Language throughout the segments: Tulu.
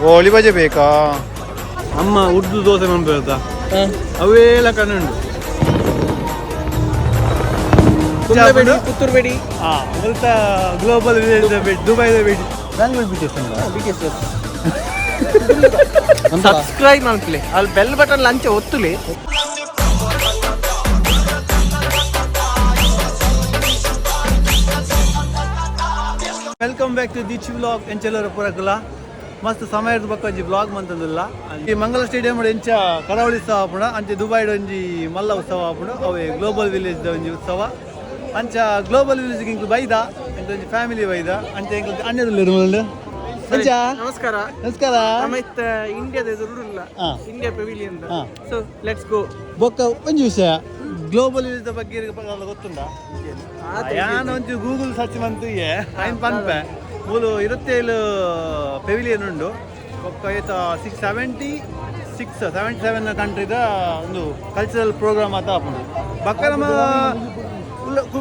ಗೋಳಿ ಬಜೆ ಬೇಕಾ? ಅಮ್ಮ ಉದ್ದು ದೋಸೆ ಮಂಪೇರ್ದ ಅವೇಲ ಕಣ್ಣುಂಡು. ಕುಂಬ್ಳಬೇಡಿ, ಪುತ್ತೂರ್ಬೇಡಿ. ಹಾಂ, ಮುಲ್ತ ಗ್ಲೋಬಲ್ ವಿಲೇಜ್ ಬೇಡಿ, ದುಬೈದ ಬೇಡಿ, ಬ್ಯಾಂಗ್ಳೂರ್ ಬೀಚ್. ಸಬ್ಸ್ಕ್ರೈಬ್ ಮಲ್ಪಲೆ, ಅಲ್ಲಿ ಬೆಲ್ ಬಟನ್ ಲಂಚ ಒತ್ತುಲೆ. Welcome back to Deechi vlog. ಎಂಚೆಲ್ಲರ ಪುರಕುಲ ಮಸ್ತ್ ಸಮಯದ ಬೊಕ್ಕ ಒಂಜಿ ವ್ಲಾಗ್ ಮಂತಂದಿಲ್ಲ. ಈ ಮಂಗಲ ಸ್ಟೇಡಿಯಂ ಎಂಚ ಕರಾವಳಿ ಉತ್ಸವ ಆಪುಂಡು, ಅಂಚೆ ದುಬೈಡ್ ಒಂಜಿ ಮಲ್ಲ ಉತ್ಸವ ಆಪುಂಡು, ಅವೇ ಗ್ಲೋಬಲ್ ವಿಲೇಜ್ ಒಂಜಿ ಉತ್ಸವ. ಅಂಚ ಗ್ಲೋಬಲ್ ವಿಲೇಜ್ ಇಂಕ್ಲು ಬೈದ, ಎಂತ ಒಂಜಿ ಫ್ಯಾಮಿಲಿ ಬೈದ. ಅಂಚ ಎಂಕ್ಲು ಅಣ್ಣದಲ್ಲಿ ಅಂಚ. ನಮಸ್ಕಾರ. ನಮಸ್ಕಾರ. ನಮ್ಮ ಇತ್ತ ಇಂಡಿಯಾದ ಎದುರುಲ್ಲ ಇಂಡಿಯಾ ಪೆವಿಲಿಯನ್. ಸೊ let's go. ಬೊಕ್ಕ ಒಂಜಿ ವಿಷಯ, ಗ್ಲೋಬಲ್ ವಿಲೇಜ್ ಬಗ್ಗೆ ಗೊತ್ತುಂಡ? ಯಾನ್ ಒಂಚು ಗೂಗಲ್ ಸರ್ಚ್ ಮಂತು ಐನ್ ಪನ್ಪೆ. ಮೂಲು 27 ಪೆವಿಲಿಯನ್ ಉಂಡು. ಬೊಕ್ಕ ಏತ 676, 77 ಕಂಟ್ರಿದ ಒಂದು ಕಲ್ಚರಲ್ ಪ್ರೋಗ್ರಾಮ್ ಆತ ಆಪುಂಡು. ಬೊಕ್ಕ ನಮ್ಮ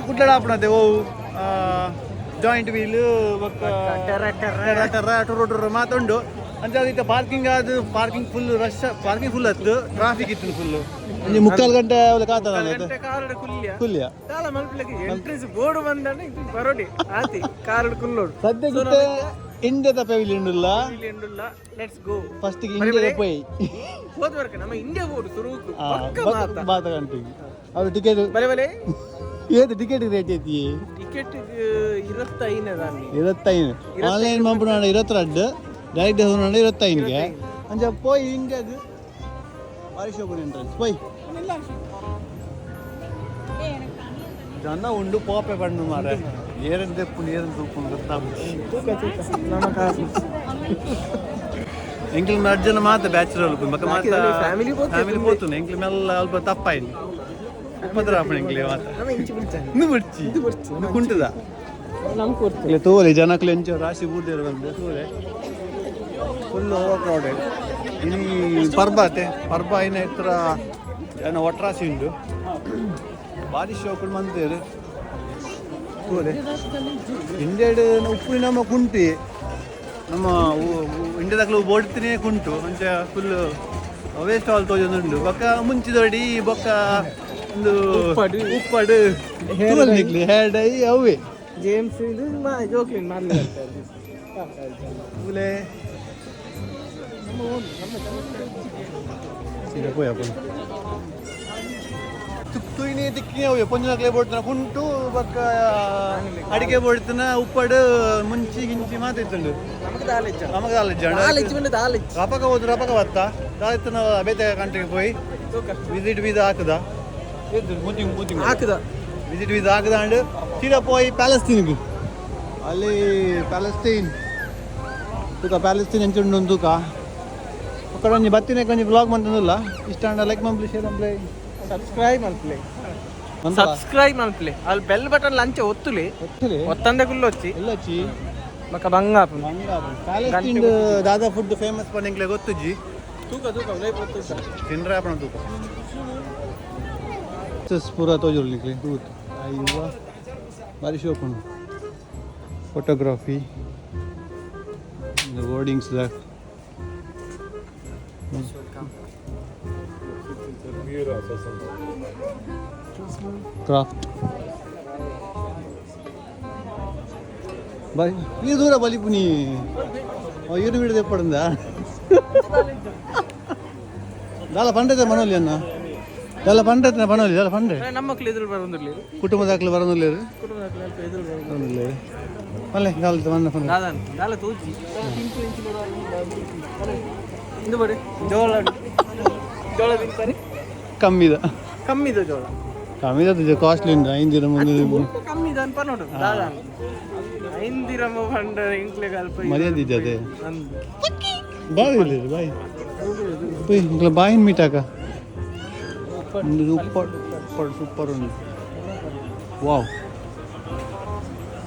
ಕುಡ್ಲಡ ಆಪುಣತೆ ಓ ಜಾಯಿಂಟ್ ವೀಲ್, ಬೊಕ್ಕ ಟೆರ ಟೆರ. ಟೆರ ಟೆರ ಟುರು ಟುರು ಮಾತುಂಡು. ಅಂಚ ಇತ್ತೆ ಪಾರ್ಕಿಂಗ್ ಆದ್ parking full rush, parking full ಅತ್ತು, ಟ್ರಾಫಿಕ್ ಇತ್ತು ಫುಲ್. ಒಂಜಿ ಮುಕ್ಕಾಲು ಗಂಟೆ ಅವ್ಲು ಕಾತನ. ಗಂಟೆ ಕಾರಡ್ ಕುಲ್ಯ. ಕುಲ್ಯ. ದಾಲ ಮಲ್ಪಲೆಗೆ ಎಂಟ್ರೆನ್ಸ್ ಬೋರ್ಡ್ ಬಂದಾನೆ ಬರೋಡಿ ಆತಿ ಕಾರಡ್ ಕುಲ್ಲೋಡು. ಸದ್ಯಕ್ಕೆ ಇಂಡಿಯಾದ ಪೆವಿಲಿಯನ್ ಉಲ್ಲ. ಪೆವಿಲಿಯನ್ ಉಲ್ಲ, let's go. First India ಪೋಯಿ. ಹೋದ ವರ್ಕ ನಮ್ಮ ಇಂಡಿಯಾ ಬೋರ್ಡ್ ಸುರುಕು ಪಕ್ಕ ಮಾತ. ಬಾತ ಕಂಟ್ರಿಗೆ ಅವ್ರು ಟಿಕೆಟ್. ಬಲೆ ಬಲೆ. ಏದು ಟಿಕೆಟ್ ರೇಟ್ ಐತಿ? ಟಿಕೆಟ್ 25 ದಾನಿ. 25. ಆನ್ಲೈನ್ ಮಂಪುನ 22, ಡೈರೆಕ್ಟ್ ಹೋಗೋಣ 25ಗೆ. ಅಂಚ ಪೋಯ್ ಇಂಡಿಯಾಗ್ ಬಾರಿ ಶೋಕುನ ಎಂಟ್ರೆನ್ಸ್ ಪೋಯ್. ಜನ ಉಂಡು ಪೋಪೆ ಪಣ್ಣು ಮಾರೆ, ಏರನ್ ದೆಪ್ಪುಂಡು ಏರನ್ ತೂಪುಂಡು ಗೊತ್ತಾಗುದು. ತೂಕ ತೂಕ ನಮ್ಮ ಕಾಸು. ಎಂಕ್ಲು ಅರ್ಜನ ಮಾತ ಬ್ಯಾಚುಲರ್ ಬೊಕ್ಕ ಮಾತ. Family ಪೋತು. ಫ್ಯಾಮಿಲಿ ಪೋತುಂಡು. ಎಂಕ್ಲು ಮೆಲ್ಲ ಅಲ್ಪ ತಪ್ಪಾಯಿನಿ, ಉಪದ್ರ ಆಪುಂಡು ಎಂಕ್ಲೆ ಮಾತ. ನಮ್ಮ ಇಂಚಿ ಬಿಡ್ತಾನೆ. ಇಂದು ಬಿಡ್ಚಿ, ಇಂದು ಕುಂಟುದ. ನಮ್ಮ ಕೊಡ್ತು. ಇಲ್ಲ, ತೋಲೆ ಜನಕ್ಲು ಎಂಚ ರಾಶಿ ಬೂರ್ದೇರು ಬಂದು ತೋಲೆ. Full over crowded. ಇನಿ ಪರ್ಬ ಅತ್ತೆ, ಪರ್ಬ ಐನ ಎತ್ತರ ಜನ ಒಟ್ರಾಸಿ ಉಂಡು. ಬಾರಿ ಶೋಕುಡು ಮಂತೇರು ತೋಲೆ. ಇಂಡಿಯಾಡ್ ಉಪ್ಪು ನಮ್ಮ ಕುಂಟಿ, ನಮ್ಮ ಇಂಡಿಯಾದಾಗಲೂ ಬೋಡ್ತಿನೇ ಕುಂಟು. ಅಂಚ ಫುಲ್ ಅವೇ ಸ್ಟಾಲ್ ತೋಜೊಂದುಂಡು. ಬೊಕ್ಕ ಮುಂಚಿದೊಡಿ, ಬೊಕ್ಕ ಒಂದು ಉಪ್ಪಡು. ಉಪ್ಪಡು ತೂವಲ್ ಹೇರ್ ಡೈ ಅವೇ. ಜೇಮ್ಸ್ ಇದು ಮಾ ಜೋಕ್ಲಿನ್ ಮಾರ್ಲಿ. ತೂಲೆ ಸೀದಾ ಪೋಯ ಪೋಯ್ ತುಯ್ನಿ ತಿಕ್ಕಿ ಅವೆ ಪೊಂಜನಕ್ಲೆ ಬೋಡ್ತನ ಕುಂಟು, ಬೊಕ್ಕ ಅಡಿಗೆ ಬೋಡ್ತನ ಉಪ್ಪಡು ಮುಂಚಿ ಗಿಂಚಿ ಮಾತಿತ್ತುಂಡು. ನಮಗೆ ದಾಲೆಚ್ಚ. ನಮಗೆ ದಾಲೆಜ್ಜ. ದಾಲೆಚ್ಚ ಬಂದು ದಾಲೆಚ್ಚ. ರಪಕ ಹೋದ್ರು, ರಪಕ ಬತ್ತ ದಾಲೆತ್ತನ ಬೇತೆ ಕಂಟ್ರಿಗೆ ಪೋಯಿ. ತೂಕ. ವಿಸಿಟ್ ವೀಸಾ ಹಾಕುದ ಮುದ್ದಿ ಮುದ್ದಿ. ಹಾಕುದ. ವಿಸಿಟ್ ವೀಸಾ ಹಾಕದ ಅಂಡ್ ಸೀದಾ ಪೋಯಿ ಪ್ಯಾಲೆಸ್ತೀನ್ಗೆ. ಅಲ್ಲಿ ಪ್ಯಾಲೆಸ್ತೀನ್ ತೂಕ, ಪ್ಯಾಲೆಸ್ತೀನ್ ಎಂಚುಂಡು ತೂಕ. ಒಕ್ಕಡ ಒಂಜಿ ಬತ್ತಿನ ಒಂಜಿ ಬ್ಲಾಗ್ ಮಂತಂದುಲ್ಲ. ಇಷ್ಟ ಆಂಡ ಲೈಕ್ ಮಂಪ್ಲಿ, ಶೇರ್ ಮಂಪ್ಲಿ. ಸಬ್ಸ್ಕ್ರೈಬ್ ಮಲ್ಪಲೆ, ಸಬ್ಸ್ಕ್ರೈಬ್ ಮಲ್ಪಲೆ, ಅಲ್ಲಿ ಬೆಲ್ ಬಟನ್ ಲಂಚ ಒತ್ತುಲೆ. ಒತ್ತುಲೆ. ಒತ್ತಂದೆ ಕುಲ್ಲೊಚ್ಚಿ. ಎಲ್ಲಚ್ಚಿ. ಬೊಕ್ಕ ಬಂಗ ಆಪುಂಡು. ಪ್ಯಾಲೆಸ್ತೀನ್ ದಾದಾ ಫುಡ್ ಫೇಮಸ್ ಪಂಡ ಗೊತ್ತುಜ್ಜಿ. ತೂಕ ತೂಕ ಉಲೈ ಪೋತು. ತಿಂಡ್ರೆ ಆಪಣ ತೂಕ ಪೂರ ತೋಜುರು ನಿಕ್ಲೆ ತೂತು. ಅಯ್ಯವ್ವ, ಬಾರಿ ಶೋಕುಂಡು. ಫೋಟೋಗ್ರಫಿ ವರ್ಡಿಂಗ್ಸ್ the craft ಬಾಯ್. ಈ ದೂರ ಬಲಿಪುನಿ ಇರು ಬಿಡದೆ ಎಪ್ಪಡುಂದ ದಾಲ ಪಂಡ್ರೆ ಮನೋಲಿ ಅನ್ನ ದಾಲ ಪಂಡ್ರೆ ಪನೋಲಿ ದಾಲ ಪಂಡ್ರೆ. ನಮ್ಮ ಮಕ್ಳು ಎದುರು ಬರೋದಿಲ್ಲ. ಕುಟುಂಬದಾಕ್ಲು ಬರೋದಿಲ್ಲ. ಕುಟುಂಬದ ಎದುರು ಬರೋದಿಲ್ಲ. ಬರೋದಿಲ್ಲ. ಅಲ್ಲೇ ದಾಲ ಬಂದ ಪಂಡ್ರೆ. ದಾದಾನ್ ದಾಲ ತೂಜಿ ಇಂದು ಬಡಿ ಜೋಳ, ಜೋಳ ತಿಂತಾರೆ. ಕಮ್ಮಿದ. ಕಮ್ಮಿದ ಜೋಳ. ಕಮ್ಮಿದ, ಕಾಸ್ಟ್ಲಿ ಉಂಟು ಐಂದಿರ ಮುಂದೆ. ಮುಲ್ಪ ಕಮ್ಮಿದ ಅನ್ಪ ನೋಡು. ದಾದಾನ್ ಐಂದಿರಮ್ಮ ಪಂಡ ಇಂಕ್ಲೆ ಕಲ್ಪ. ಮರ್ಯಾದೆ ಇದ್ದದೆ. ಅಂದ್. ಬಾಯ್ ಇಲ್ಲ ಬಾಯ್ ಪೋಯ್ ಇಂಕ್ಲ ಬಾಯಿನ ಮೀಟಾಕ. ಒಂದು ಸೂಪರ್ ಸೂಪರ್ ಸೂಪರ್ ಉಂಡು. ವಾವ್,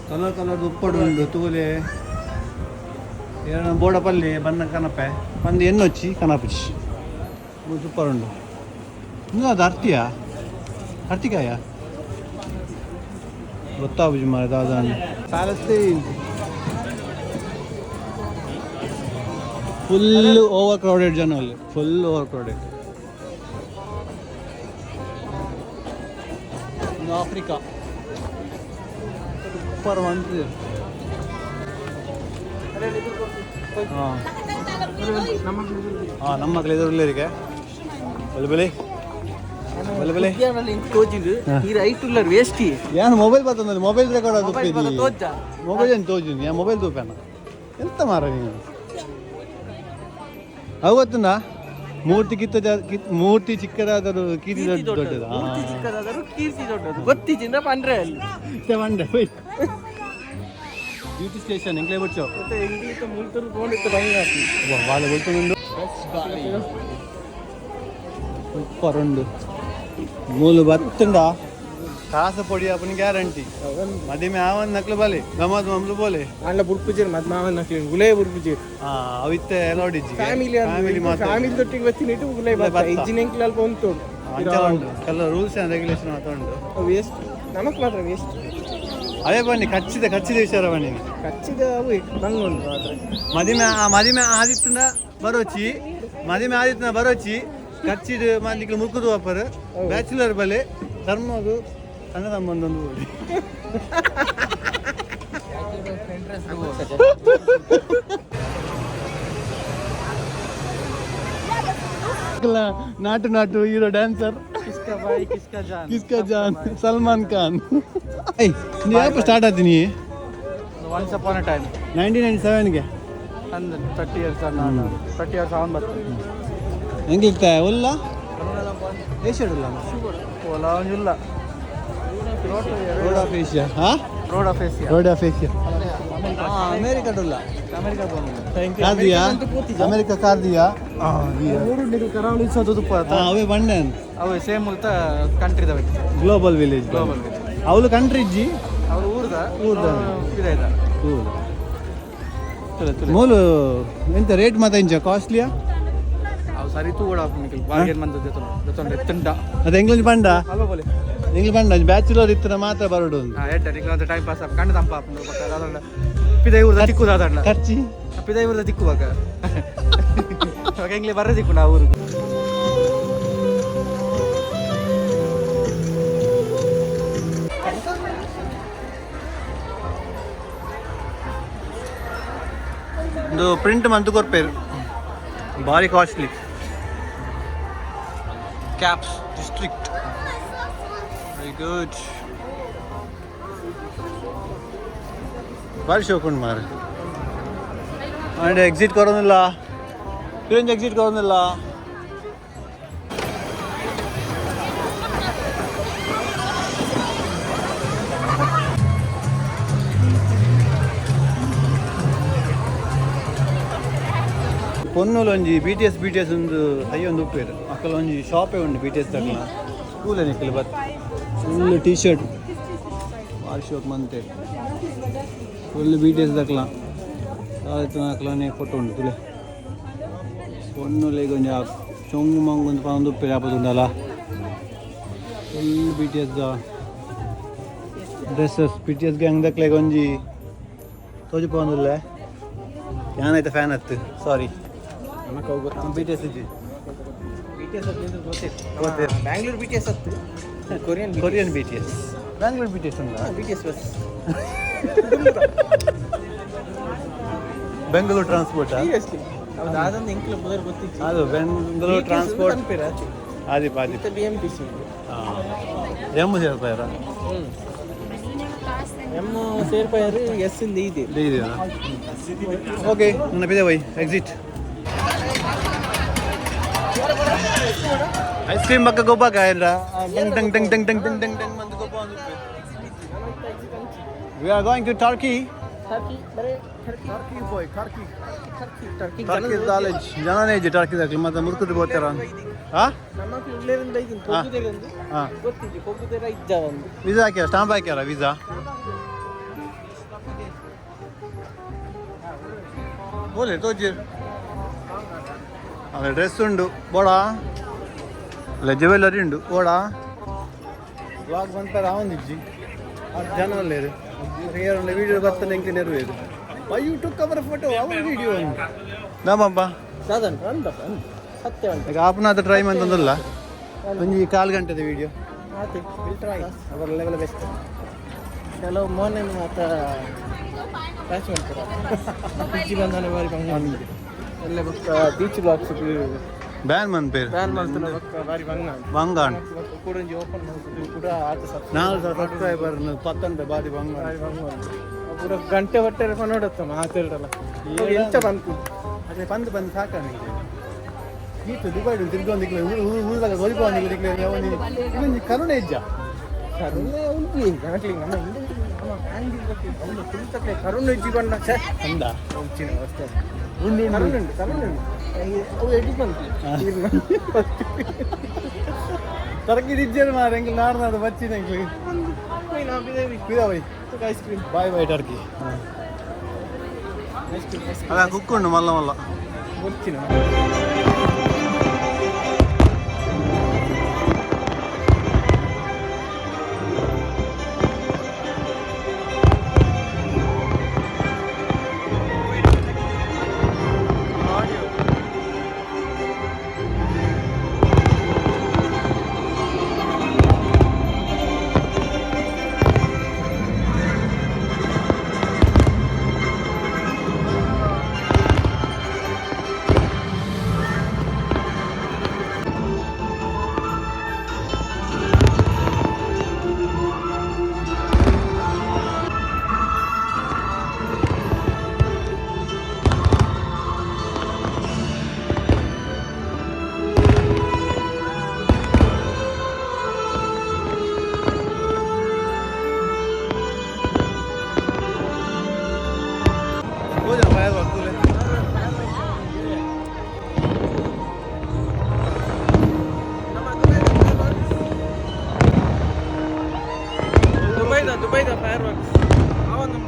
ಕಲರ್ ಕಲರ್ ಉಪ್ಪಡು ಉಂಡು ತೂಲೆ. ಏನ ಬೋಡ ಪಲ್ಲೆ ಬನ್ನ ಕನಪೆ ಬಂದು ಎಣ್ಣೊಚ್ಚಿ ಕನಪುಚಿ. ಸೂಪರ್ ಉಂಡು. ಇಂದು ಅದು ಅರ್ತಿಯಾ ಅರ್ತಿಕಾಯ ಗೊತ್ತಾಪುಜಿ ಮಾರೆ ದಾದ. ಪ್ಯಾಲೆಸ್ತೀನ್ ಫುಲ್ ಓವರ್ ಕ್ರೌಡೆಡ್ ಜನ ಅಲ್ಲಿ, full over crowded. Africa super ಮಂತ್ರಿ. ಹಾಂ ಹಾಂ, ನಮ್ಮ ಮಕ್ಕಳು ಎದುರುಳ್ಳರಿಗೆ ಬಲೆ ಬಲೆ ಬಲೆ ಬಲೆ. ತೋಜಿಂದು ಈ ರೈಟ್ ಉಲ್ಲರ್ ವೇಸ್ಟ್. ಏನು ಮೊಬೈಲ್ ಬರ್ತದೆ, ಮೊಬೈಲ್ ರೆಕಾರ್ಡ್ ಅದು. ತೋಜ. ಮೊಬೈಲ್ ಏನು ತೋಜಿನಿ, ಯಾ ಮೊಬೈಲ್ ತೂಪೇನ ಎಂತ ಮಾರ ನೀನು? ಅವು ಗೊತ್ತುಂಡ, ಮೂರ್ತಿ ಕಿತ್ತ ಮೂರ್ತಿ ಚಿಕ್ಕದಾದರೂ ಕೀರ್ತಿ ಕೀರ್ತಿ ದೊಡ್ಡದು. ದೊಡ್ಡದು. ಮೂರ್ತಿ ಚಿಕ್ಕದಾದರೂ ಕೀರ್ತಿ ದೊಡ್ಡದು ಗೊತ್ತಿಜಿಂದ ಪಂಡ್ರೆ ಅಲ್ಲಿ. ಬಂಡೆ ಬ್ಯೂಟಿ ಸ್ಟೇಷನ್ ಎಂಕ್ಲೇ ಬಚ್ಚೋ. ಮತ್ತೆ ಇಂಗ್ಲೀಷ್ ಮುಲ್ತರು ತಗೊಂಡಿತ್ತು ಬಂಗಾತಿ. ಬಾಳ ಗೊತ್ತುಂಡು, ಸೂಪರ್ ಉಂಡು. ಮೂಲು ಬತ್ತುಂಡ ಕಾಸು ಪೊಡಿ ಅಪ್ಪನ ಗ್ಯಾರಂಟಿ. ಮದಿಮೆ ಆವನ್ ನಕ್ಲು ಬಲೆ ಗಮತ್ ಮಮ್ಲು ಬೋಲೆ. ಅಲ್ಲ ಬುರ್ಪುಜೇರ್ ಮದ್ ಮಾವನ್ ನಕ್ಲಿ ಗುಲೇ ಬುರ್ಪುಜೇರ್. ಹಾ, ಅವಿತ್ತೆ ಅಲೌಡ್ ಇಜ್ಜಿ. ಫ್ಯಾಮಿಲಿ. ಫ್ಯಾಮಿಲಿ ಮಾತ್ರ. ಫ್ಯಾಮಿಲಿ ದೊಟ್ಟಿಗೆ ಬತ್ತಿನಿಟ್ಟು ಗುಲೇ ಗುಲೇ ಬತ್ತ. ಬತ್ತ. ಇಜ್ಜಿನ ಎಂಕ್ಲ ಅಲ್ಪ ಉಂಟು. ಅಂಚ ಉಂಡು, ಕೆಲವು ರೂಲ್ಸ್ ಅಂಡ್ ರೆಗ್ಯುಲೇಷನ್ ಮಾತ್ರ ಉಂಟು. ವೇಸ್ಟ್, ನಮಕ್ ಮಾತ್ರ ವೇಸ್ಟ್. ಅದೇ ಬನ್ನಿ, ಖಚ್ಚಿದ ಖಚ್ಚಿದ ವಿಚಾರ ಬನ್ನಿ. ಕಚ್ಚಿದ ಅವು ಬಂಗ ಉಂಟು ಮಾತ್ರ. ಮದಿಮೆ ಮದಿಮೆ ಆದಿತ್ತನ ಬರೋಚಿ, ಮದಿಮೆ ಆದಿತ್ತನ ಬರೋಚಿ. ಖಚ್ಚಿದ ಮಂದಿಗೆ ಮುಕ್ಕುದು ವಾಪರ್. ಬ್ಯಾಚುಲರ್ ಬಲೆ ಧರ್ಮಗು ಸಣ್ಣ ತಮ್ಮಂದೊಂದು ಬೋಡಿ. ನಾಟು ನಾಟು ಹೀರೋ ಡ್ಯಾನ್ಸರ್. ಕಿಸ್ಕಾ ಬಾಯ್ ಕಿಸ್ಕಾ ಜಾನ್. ಕಿಸ್ಕಾ ಜಾನ್ ಸಲ್ಮಾನ್ ಖಾನ್. I ನೀ ಯಾಪ ಸ್ಟಾರ್ಟ್ ಆತೀನಿ? Once upon a time. 1997ಗೆ. ಅಂದ್ 30 ಇಯರ್ಸ್, 30 ಇಯರ್ಸ್ ಅವನ್ ಬರ್ತದೆ. ಹೆಂಗಿರ್ತ ಒಲ್ಲ ಏಷ್ಯಾ ಉಲ್ಲ. ಓಲಾ ಒಂಜಿಲ್ಲ. ರೋಡ್ ಆಫ್ ಏಷ್ಯಾ, ಹಾ. Road of Asia. Road of Asia, ಅಮೇರಿಕಾಡುಲ್ಲ. America. ಕಾರ್ದಿಯಾ America ಕಾರ್ದಿಯಾ? ಮೂರು ನಿಗಲ್ ಕರಾವಳಿ ಸೋದು. ಅವೇ ಬಂಡೆ. ಅವೆ ಸೇಮ್ ಮುಲ್ತ ಕಂಟ್ರಿ ದವೆ. Global village. Global village. ಅವಳು ಕಂಟ್ರಿ ಇಜ್ಜಿ. ಅವ್ರು ಊರ್ದ. ಊರ್ದ. ಇದಾಯ್ತ. ತುಲೆ ತುಲೆ. ಮೂಲು ಎಂತ ರೇಟ್ ಮಾತ ಇಂಚ ಕಾಸ್ಟ್ಲಿಯಾ? ಅವು ಸರಿ ತೂಗೋಡ ನಿಕಲ್ ಬಾರ್ಗೇನ್ ಮಂದ ಜೊತೆ ಎತ್ತುಂಡ. ಅದು ಎಂಗ್ಲಂಜ್ ಬಂಡ. ಅಲ್ವ ಬೋಲೆ. ಎಂಗ್ಲ ಬಂಡ ಬ್ಯಾಚುಲರ್ ಇತ್ತಿನ ಮಾತ್ರ ಬರೋಡು. ಹಾ, ಎಡ್ಡ ನಿಕಲ್ ಅಂತ ಟೈಮ್ ಪಾಸ್ ಕಂಡು ತಂಪ ಪಕ್ಕ ದಾದಂಡ ಪಿದೈ ಊರ್ದ ತಿಕ್ಕು ದಾದಂಡ. ಖರ್ಚಿ. ಪಿದೈ ಊರ್ದ ತಿಕ್ಕುವಾಗ ಅವಾಗ ಎಂಗ್ಲೆ ಬರ್ರೆ ತಿಕ್ಕು ನಾವು ಊರಿಗೆ. ಒಂದು ಪ್ರಿಂಟ್ ಮಂತು ಕೊರ್ಪೇರು, ಭಾರಿ costly. Caps district, very good. ಭಾರಿ ಶೋಕುಂಡು ಮಾರೆ. ಆ್ಯಂಡ್ ಎಕ್ಸಿಟ್ ಕೊರೋನಿಲ್ಲ, ರೇಂಜ್ ಎಕ್ಸಿಟ್ ಕೊರೋನಿಲ್ಲ. ಪೊನ್ನುಲು ಒಂಜಿ B T S, B T S ಒಂದು ಹೈ ಒಂದು ಉಪ್ಪೇರು. ಅಕ್ಕಲ ಒಂಜಿ ಶಾಪೇ ಉಂಡು ಬಿ ಟಿ ಎಸ್ ತಕ್ಕಲ. ಸ್ಕೂಲ್ ನಿಕ್ಕಲು ಬತ್ ಫುಲ್ ಟಿ ಶರ್ಟ್ ಭಾರಿ ಶೋಕ್ ಮಂತೆ. ಫುಲ್ ಬಿ ಟಿ ಎಸ್ ದಕ್ಲ ಅಕ್ಲನೆ ಫೋಟೋ ಉಂಡು ತುಲೆ. ಪೊನ್ನುಲೆಗ್ ಒಂಜಿ ಆ ಚೊಂಗು ಮಂಗು ಒಂದು ಪನೊಂದು ಉಪ್ಪೇರು ಆಪದುಂಡಲ್ಲ. Full B T S the dresses. B T S gang ದಕ್ಲೆಗ್ ಒಂಜಿ ತೋಜಿಪೊಂದುಲ್ಲೆ. ಯಾನಾಯ್ತ ಫ್ಯಾನ್ ಹತ್ತು, ಸಾರಿ. ನಮಕ್ ಅವು ಗೊತ್ತು. ಬಿ ಟಿ ಎಸ್ ಇಜ್ಜಿ. ಬಿ ಟಿ ಎಸ್ ಗೊತ್ತಿತ್ತು. ಗೊತ್ತಿತ್ತು. ಬ್ಯಾಂಗ್ಳೂರ್ ಬಿ ಟಿ ಎಸ್ ಹತ್ತು, Korean. Korean B T S, Bangalore B T S ಉಂಟಾ? B T S bus. Bengaluru transport. Seriously, ಹೌದು, ಅದೊಂದು ಎಂಕ್ಲ ಮೊದಲು ಗೊತ್ತಿತ್ತು. ಅದು ಬೆಂಗಳೂರು ಟ್ರಾನ್ಸ್ಪೋರ್ಟ್. ಆದಿಪ್ ಆದಿಪ್. B M T C. ಹಾಂ, ಎಮ್ ಸೇರ್ಪಾಯರ. ಎಮ್ ಸೇರ್ಪಾಯರು, ಎಸ್ ಇಂದ ಇದೆ. ಇದೆಯಾ? ಓಕೆ, ನನ್ನ ಬಿದೆ Y exit. Ice cream ಪಕ್ಕ ಗೊಬ್ಬಾಕ ಇಲ್ಲ. ಡಂಗ್ ಡಂಗ್ ಡಂಗ್ ಡಂಗ್ ಡಂಗ್ ಡಂಗ್ ಡಂಗ್ ಡಂಗ್ ಮಂದು ಗೊಬ್ಬ. We are going to Turkey. Turkey boy, Turkey. Turkey. Turkey college ಜನನೇ ಇಜ್ಜಿ ಟರ್ಕಿ ದಾಕ್ಲಿ ಮತ್ತೆ ಮುರ್ಕುದು ಬೋತಾರ, ಹಾ. ನಮ್ಮ ಉಳ್ಳೇರಿಂದ ಇದನ್ನು ಪೊಗ್ಗುದೇರಂದು. ಹಾ. ಗೊತ್ತಿದೆ, ಪೊಗ್ಗುದೇರ ಇದ್ದ ಒಂದು. ವೀಸಾ ಹಾಕ್ಯಾರ, ಸ್ಟಾಂಪ್ ಹಾಕ್ಯಾರ ವೀಸಾ. ಬೋಲೆ ತೋಜಿ. ಅದೇ ಡ್ರೆಸ್ ಉಂಡು ಬೋಡ, ಅಲ್ಲ ಜುವೆಲ್ಲರಿ ಉಂಡು ಬೋಡ. ಬ್ಲಾಗ್ ಬಂತಾರೆ ಆವೊಂದಿಜ್ಜಿ, ಅದು ಜನ ಅಲ್ಲೇರು. ವಿಡಿಯೋ ಬರ್ತಾನೆ MK ನೆರವೇರು. Why you took our photo, our video? ನಮ್ಮಪ್ಪ. ಸಾಧನ್ ಅಂದಪ್ಪ, ಸತ್ಯ. ಈಗ ಆಪನಾದ ಟ್ರೈ ಅಂತಂದಲ್ಲ, ಒಂಜಿ ಕಾಲು ಗಂಟೆದ ವಿಡಿಯೋ. ಆತಿ, will try our level best. ಕೆಲವು ಮೋನೆ ಮಾತ ಕ್ಯಾಚ್ ಮಾಡ್ತಾರೆ. ಬೀಚ್ ಬಂದಾನೆ ಬಾರಿ ಬಂಗ ಎಲ್ಲ ಬೊಕ್ಕ ಬೀಚ್ ಬ್ಲಾಕ್ಸ್ ಬ್ಯಾನ್ ಮನ್ಪೇರು. ಬ್ಯಾನ್ ಮಾಡ್ತಾನೆ ಬೊಕ್ಕ ಬಾರಿ ಬಂಗ. ಬಂಗಾಣ್. ಕೂಡ ಒಂಜಿ ಓಪನ್ ಮಾಡ್ತದೆ ಕೂಡ ಆತ ಸಬ್ 4,000 ಸಬ್ಸ್ಕ್ರೈಬರ್ ಪತ್ತಂತೆ, ಬಾರಿ ಬಂಗಾಣ್. ಬಾರಿ ಬಂಗ. ಪೂರ ಗಂಟೆ ಹೊಟ್ಟೆ ನೋಡುತ್ತ ಮಾತಾಡಲ್ಲ ಎಂತ ಬಂತು. ಅದೇ ಬಂದು ಬಂದು ಸಾಕ ನಿಮಗೆ. ಈತ ದುಬೈ ತಿರ್ಗೊಂದು ಊರ್ದಾಗ ಗೊಲಿಪವನಿಗೆ ಇನ್ನೊಂದು ಕರುಣೆ ಇಜ್ಜ. ಕರುಣೆ ಉಂಟು ಗಣಕ್ಲಿ ನಮ್ಮ ಹಿಂದೆ ನಮ್ಮ ಫ್ಯಾಮಿಲಿ ಬಗ್ಗೆ ಒಂದು ಕುಳಿತಕ್ಕೆ ಕರುಣೆ ಇಜ್ಜಿ ಬಂಡ ಛೆ. ಅಂದ. ಉಂಚಿನ ಅವಸ್ಥೆ. ಉಂಡು. ಕರುಣೆ ಉಂಟು, ಕರುಣೆ ಉಂಟು. ಅವು ಎಡಿ ಬಂತು. ತರಕಿ ಇಜ್ಜರು ಮಾರ ಎಂಕ್ ನಾಡು ನಾಡು ಬಚ್ಚಿನ ಎಂಕ್ಲು. Ice cream. Bye bye Turkey. Ice cream, ice. ಅದ ಕುಕ್ಕುಂಡು ಮಲ್ಲ ಮಲ್ಲ. ಗೊತ್ತಿನ. ಹೋದ ಫೈರ್ ವರ್ಕ್. ದುಬೈದ ದುಬೈದ ಫೈರ್ ವರ್ಕ್ಸ್ ಅವನು.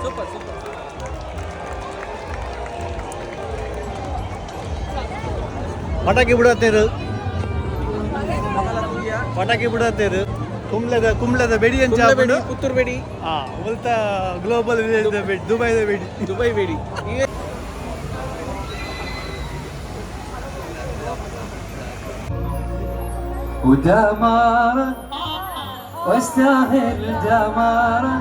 Super super. ಪಟಾಕಿ ಬಿಡತ್ತೇರು, ಪಟಾಕಿ ಬಿಡತ್ತೇರು. ಕುಂಬ್ಳದ ಕುಂಬ್ಳದ ಬೆಡಿ ಅಂಚ. ಬೇಡಿ, ಪುತ್ತೂರು ಬೇಡಿ. ಹಾ, ಉಲ್ತ ಗ್ಲೋಬಲ್ ವಿಲೇಜ್ ಬೆಡಿ, ದುಬೈದ ಬೆಡಿ. ದುಬೈ ಬೇಡಿ. ودمارة واستاهل دمارة،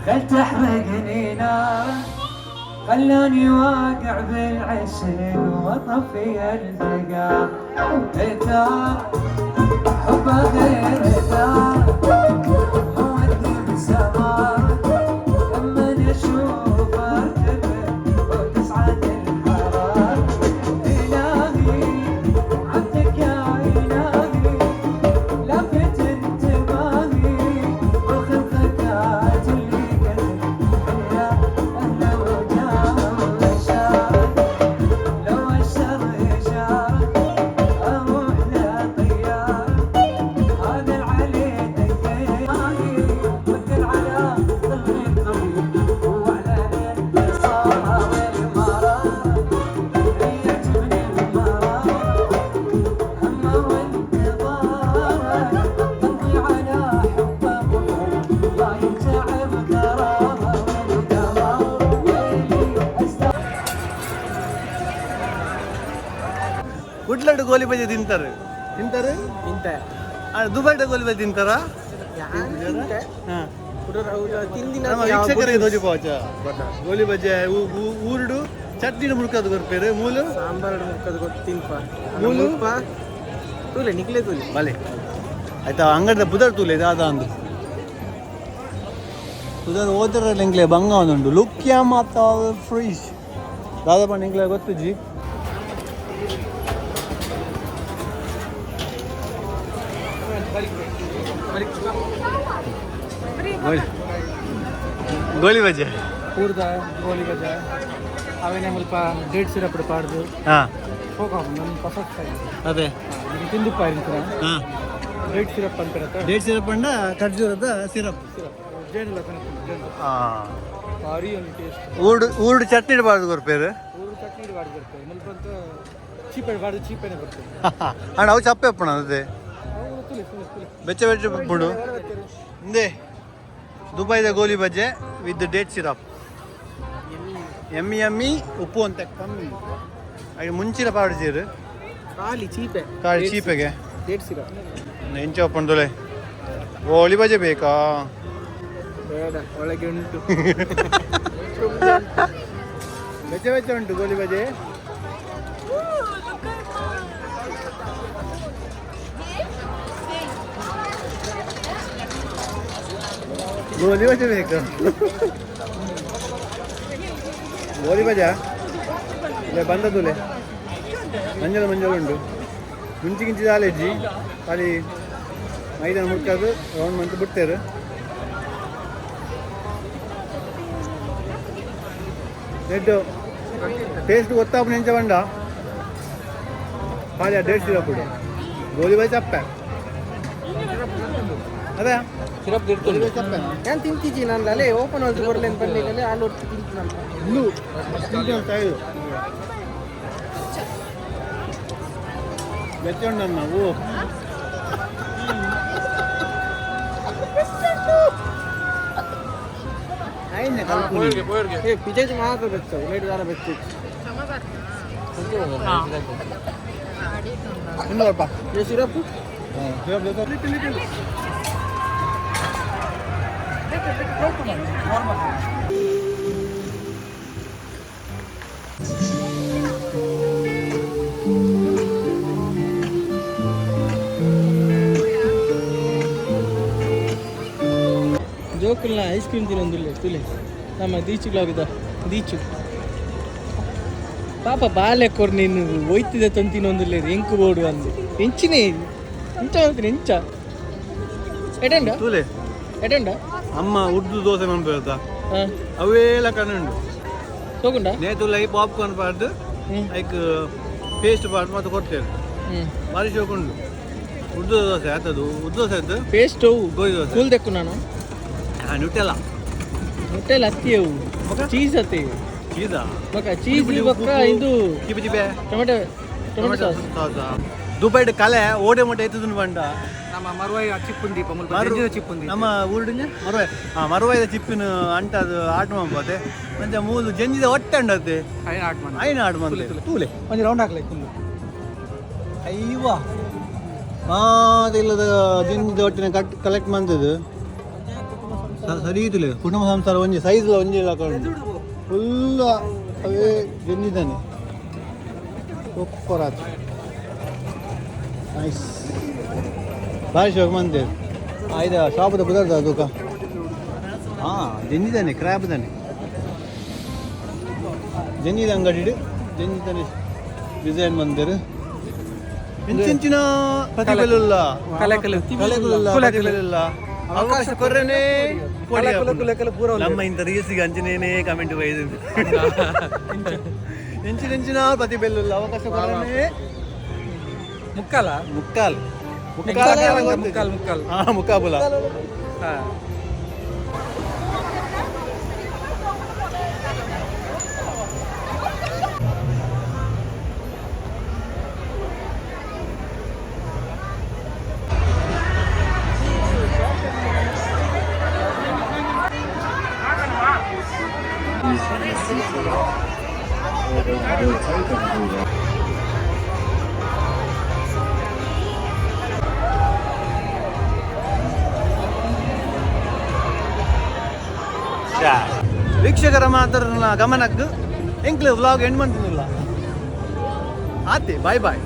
خل تحرقني نارة، خلاني واقع بالعشق واطفي الفقار. دار حبه غير دار، مودي بسمارة، لما اشوف ارتفع وتصعد الحرارة. إلهي عبدك يا إلهي، لفت انتباهي وخلقك اللي كتب يا أهلا وجاه. لو الشر إشارة أروح لطيارة، هذا العلي دقيقي مثل على ظل الطريق وعلى الإصابة والمرارة. يعجبني المرارة أما وانتظارك تمضي على حبه لا يتعب كرامة والقمر ويلي أستغفر. ಕುಡ್ಲಡ್ ಗೋಲಿ ಬಜೆ ತಿಂತಾರೆ, ತಿಂತಾರೆ. ಇಂತ. ದುಬೈಡ ಗೋಲಿ ಬಜೆ ತಿಂತಾರಾ? ಹಾ. ತಿಂದಿನ. ನಮ್ಮ ವೀಕ್ಷಕರಿಗೆ ದೋಜಿ ಪೋಚ ಗೋಲಿ ಬಜೆ ಊರುಡು ಚಟ್ನಿ ಮುಡ್ಕದು ಕೊರ್ಪೇರು ಮೂಲು. ಸಾಂಬಾರ್ ಮುಕ್ಕದ ಗೊತ್ತಿನ್ಪ. ಮೂಲು? ತೂಲೆ ನಿಕ್ಲೆ ತೂಲೆ. ಬಲೆ ಆಯ್ತಾ, ಅಂಗಡಿದ ಬುದರ್ ತೂಲೆ ದಾದ ಅಂದು ಬುದರ್ ಹೋದ್ರೆ ಎಂಕ್ಲೆ ಬಂಗ ಒಂದುಂಡು ಲುಕ್ಯಾ ಮಾತ ಫ್ರೀಶ್ ದಾದ ಪಂಡ ಎಂಕ್ಲೆ ಗೊತ್ತುಜಿ. ಗೋಲಿ ಗೋಲಿ ಬಜೆ. ಪೂರ್ದ ಗೋಲಿ ಬಜೆ ಅವೇನೆ ಮುಲ್ಪ ಡೇಟ್ ಸಿರಪ್ ಪಾಡ್ದು. ಹಾಂ. ಹೋಗ ನನ್ನ ಪರ್ಫೆಕ್ಟ್. ಅದೇ. ತಿಂದುಪ್ಪ ಇರ್ತೀರ. ಹಾಂ. ಡೇಟ್ ಸಿರಪ್ ಅಂತಾರೆ. ಡೇಟ್ ಸಿರಪ್ ಅಂಡ ಖರ್ಜೂರದ ಸಿರಪ್. ಸಿರಪ್ ಜೇನುಲ್ಲ ಕನಕು ಜೇನು. ಹಾಂ. ಭಾರಿ ಒಂದು ಟೇಸ್ಟ್. ಊರ್ಡು ಊರ್ಡು ಚಟ್ನಿ ಬಾರ್ದು ಕೊರ್ಪೇರು. ಊರು ಚಟ್ನಿ ಬಾಡಿ ಬರ್ತದೆ ಮುಲ್ಪ ಚೀಪೆ ಬಾಡಿ ಚೀಪೆನೆ ಬರ್ತದೆ. ಅಣ್ಣ, ಅವು ಚಪ್ಪೆ ಅಪ್ಪಣ ಅದೇ. ಅವು ತುಲಿ ತುಲಿ ತುಲಿ. ಬೆಚ್ಚ ಬೆಚ್ಚ ಉಪ್ಪುಂಡು. ಇಂದೇ ದುಬೈದ ಗೋಲಿ ಬಜೆ ವಿತ್ ಡೇಟ್ ಸಿರಪ್, ಎಮ್ಮಿ ಎಮ್ಮಿ. ಉಪ್ಪು ಅಂತ ಕಮ್ಮಿ ಹಾಗೆ ಮುಂಚಿನ ಪಾಡ್ಜೀರು. ಖಾಲಿ ಚೀಪೆ. ಖಾಲಿ ಚೀಪೆಗೆ. Date syrup. ಎಂಚ ಉಪ್ಪುಂಡುಲೆ, ಗೋಲಿ ಬಜೆ ಬೇಕಾ? ಬೇಡ, ಒಳಗೆ ಉಂಟು. ಬೆಚ್ಚ ಬೆಚ್ಚ ಉಂಟು ಗೋಲಿ ಬಜೆ. ಗೋಲಿ ಬಜೆ ಬೇಕು, ಗೋಲಿ ಬಜಾ ಇಲ್ಲ ಬಂದದುಲೆ. ಮಂಜಲ್ ಮಂಜಲ್ ಉಂಟು. ಮುಂಚೆ ಗಿಂಚಿ ದಾಲೇಜಿ, ಖಾಲಿ ಮೈದಾನ ಮುಟ್ಕಾದು ರೌಂಡ್ ಮಂತ್ ಬಿಡ್ತೇರು. ರೆಡ್ ಟೇಸ್ಟ್ ಗೊತ್ತಾಪುನ ಎಂಚ ಬಂಡ, ಖಾಲಿ ಆ ಡೇಟ್ ಸಿರಪ್ ಗೋಲಿ ಬಜೆ ಚಪ್ಪೆ ಅದೇ. ಸಿರಪ್. ಗೋಲಿ ಬಜೆ ಚಪ್ಪೆ. ನಾನು ತಿಂತಿದ್ದಿ ನಾನು ಅಲ್ಲೇ ಓಪನ್ ಆಲ್ತು ಬರ್ಲೇನು ಬರಲಿಲ್ಲ, ಅಲ್ಲಿ ಒಟ್ಟು ತಿಂತು ನಾನು. ಇಲ್ಲೂ ತಿಂತು ಇದು ಬೆಚ್ಚ ಉಂಟು ನಾವು. ಏ, ಪಿಜಾಜ್ ಮಾತ್ರ ಬೆಚ್ಚ, ಲೇಟ್ ದಾರ ಬೆಚ್ಚ. ಇನ್ನೂರಪ್ಪ. ಈ ಸಿರಪ್. ಜೋಕುಲ್ನ ಐಸ್ ಕ್ರೀಮ್ ತಿನ್ನೊಂದಿಲ್ಲ ತುಲೆ. ನಮ್ಮ ದೀಚುಗಳಾಗಿದ್ದ ದೀಚು ಪಾಪ ಬಾಲೆ ಕೊರ್ ನೀನು ಒಯ್ತಿದೆ ತಂತಿನೊಂದಿಲ್ಲ ಎಂಕು ಬೋಡು ಅಂದು ಎಂಚಿನೇ ಎಂಚ ಅಂತೀನಿ ಎಂಚ ಎಟೆಂಡ. ತೂಲೆ. ಎಟೆಂಡ. ಅಮ್ಮ ಉದ್ದು ದೋಸೆ ಮನ್ಪೇರ್ದ. ಹಾಂ. ಅವೇಲ ಕಣ್ಣುಂಡು. ತಗೊಂಡ. ನೇತುಲ್ಲ ಈ ಪಾಪ್ಕಾರ್ನ್ ಪಾಡ್ದು ಹ್ಞೂ. ಐಕ್ ಪೇಸ್ಟ್ ಪಾಡ್ದು ಮತ್ತೆ ಕೊಡ್ತೇವೆ. ಹ್ಞೂ. ಭಾರಿ ಶೋಕುಂಡು ಉದ್ದು ದೋಸೆ ಆತದು, ಉದ್ದು ದೋಸೆ ಆಯ್ತು. ಪೇಸ್ಟ್. ಗೋಧಿ ದೋಸೆ. ಕೂಲ್ ದೆಕ್ಕು ನಾನು. ಹಾಂ, ನ್ಯೂಟೆಲ್ಲ. ಹೊಟ್ಟೆಲ್ ಹತ್ತಿಯವು. ಬೊಕ? ಚೀಸ್ ಅತ್ತೆ. ಚೀಸಾ? ಬೊಕ ಚೀಸ್ ಬೊಕ್ಕ ಇದು. ಚಿಪಿ ಚಿಪೆ. Tomato tomato sauce. ಸಾಸಾ. ದುಬೈಡ್ ಕಲೆ ಓಡೆ ಮೊಟ್ಟೆ ಎತ್ತುದು ಬಂಡ. ನಮ್ಮ ಮರುವಾಯಿ ಚಿಪ್ಪುಂದಿ. ಚಿಪ್ಪುಂದಿ. ನಮ್ಮ ಊರುಡಿನ ಮರುವಾಯಿ, ಹಾ, ಮರುವಾಯಿದ ಚಿಪ್ಪಿನ ಅಂಟ ಅದು ಆಟ ಮಾಡ್ಬೋದೆ. ಮಂಚ ಮೂಲು ಜಂಜಿದ ಹೊಟ್ಟೆ ಅಂಡತ್ತೆ. ಐನ ಆಟ ಬಂದೆ ತೂಲೆ. ಒಂಜಿ ರೌಂಡ್ ಹಾಕ್ಲೆ ಕುಂದು. ಅಯ್ಯವಾ, ಮಾತ ಇಲ್ಲದ ಜಂಜಿದ ಹೊಟ್ಟಿನ ಕಟ್ ಕಲೆಕ್ಟ್ ಮಂತದ್ದು ಸರಿ ತುಲೆ. ಕುಟುಂಬ ಸಂಸಾರ ಒಂಜಿ ಸೈಜ್ ಒಂಜಿ ಇಲ್ಲ, ಫುಲ್ ಅವೇ ಜಂಜಿದಾನೆ. ಸೂಪರ್ ಆತು, ನೈಸ್. ಭಾರಿ ಶೋಕ್ ಮಂತೆ ಇದು ಶಾಪದ ಪುದರ್ದ ಅದಕ್ಕ. ಹಾಂ, ಜಂಜಿದಾನೆ, ಕ್ರ್ಯಾಬ್ ತಾನೆ. ಜಂಜಿದ ಅಂಗಡಿ, ಜಂಜಿದಾನೆ ಡಿಸೈನ್ ಬಂದಿರು. ಇಂಚಿಂಚಿನ ಪ್ರತಿಭೆಲುಲ್ಲ. ಕಲೆಕಲು. ಕಲೆಗುಲ್ಲ, ಪ್ರತಿಭೆಲುಲ್ಲ. ಅವಕಾಶ ಕೊರ್ರೆನೇ. ಪೂರ. ನಮ್ಮ ಇಂಥ ರೀಲ್ಸ್ಗೆ ಅಂಚನೇನೆ ಕಮೆಂಟ್ ಬೈದು. ಇಂಚಿನಿಂಚಿನ ಪ್ರತಿಭೆಲುಲ್ಲ, ಅವಕಾಶ ಕೊರ್ರೆನೇ. ಮುಕ್ಕಾಲ. ಮುಕ್ಕಾಲ್. ಮುಕ್ಕಾಲ್ ಮುಕ್ಕಾಲ್ ಮುಕ್ಕಾಲ್. ಹಾ, ಮುಕ್ಕಾಬುಲ. ಹಾ. ವೀಕ್ಷಕರ ಮಾತ್ರ ಗಮನಕ್ಕೆ ಎಂಕ್ಲೆ ವ್ಲಾಗ್ ಎಂಡ್ ಮಂತಿಲ್ಲ. ಆತೆ, ಬಾಯ್ ಬಾಯ್.